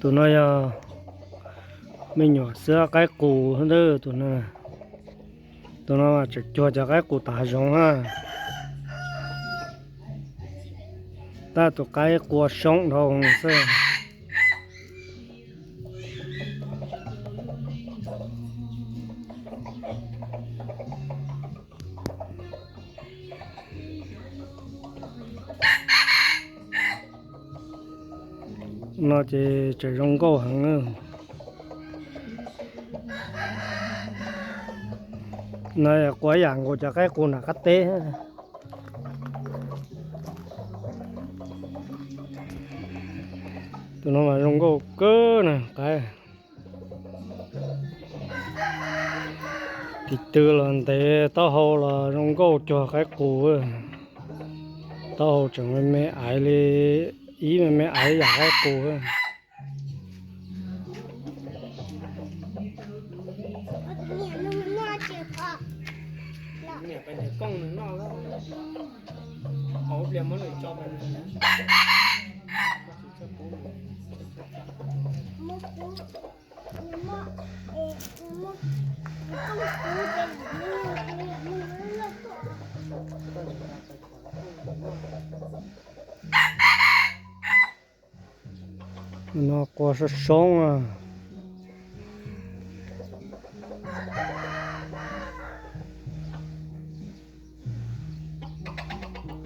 Tus no yog me nyuam xwb qaib qus ntag tus no. Tus no tseem cuag cov qaib qus tav zoov na. Tab tus qaib qua soob dhau xwb. No ces tseem zoo nkauj heev. No qua ib yam nkaus cov qaib qus nram qab teb. Tus no mas zoo nkauj kawg na, qaib. Tis tw los ntev, taub hau los zoo nkauj cuag qaib qus. Taub hau tseem me me aiv li, ib me me aiv yam qaib qus. No qua soob soob.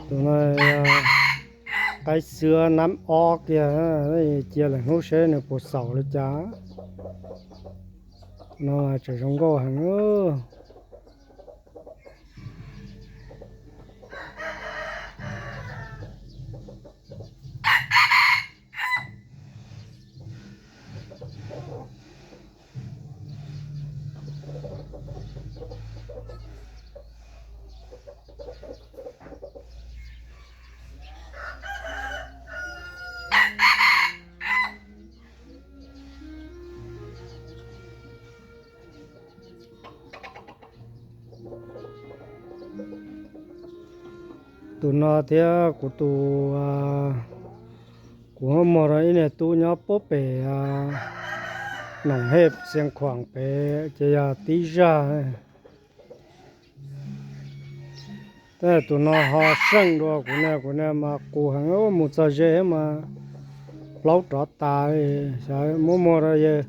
Tus no qaib xwb nab ob kiag, cia lwm hnub seb nws puas xaus li cas. No tseem zoo nkauj heev. Tus no thiab kuv tus, kuv muaj muag rau ib niag tub nyob puag pem Noom Hej Xia Khuam pem ces yog tib zaj. Tab tus no ho seej dua kuv niag, kuv niag mas qus heev, mus txog ze mas plaub rov tas li. Xyov muab muag rau yawg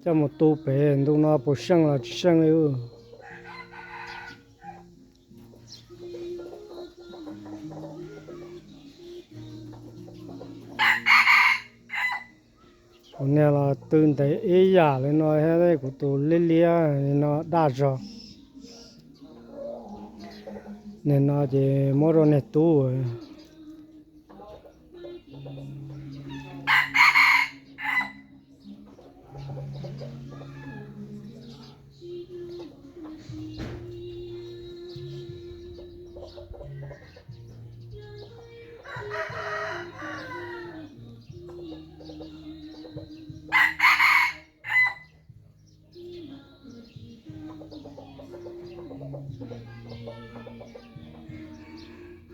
coj mus tu pem ntu no puas seej los tsis seej li. Kuv niag los tw ntev ib yam li no thiab, kuv tus liab liab li no daj zog. Niag no ces muab rau niag tub.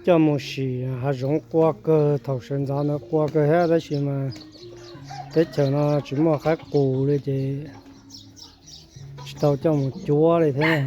Coj mus sim hav zoov qua kawg, thaum sawv ntxov ntawd qua kawg thiab, tab sis mas teb chaws no tsis muaj qaib qus li ces tsis tau coj mus cuab li thiab.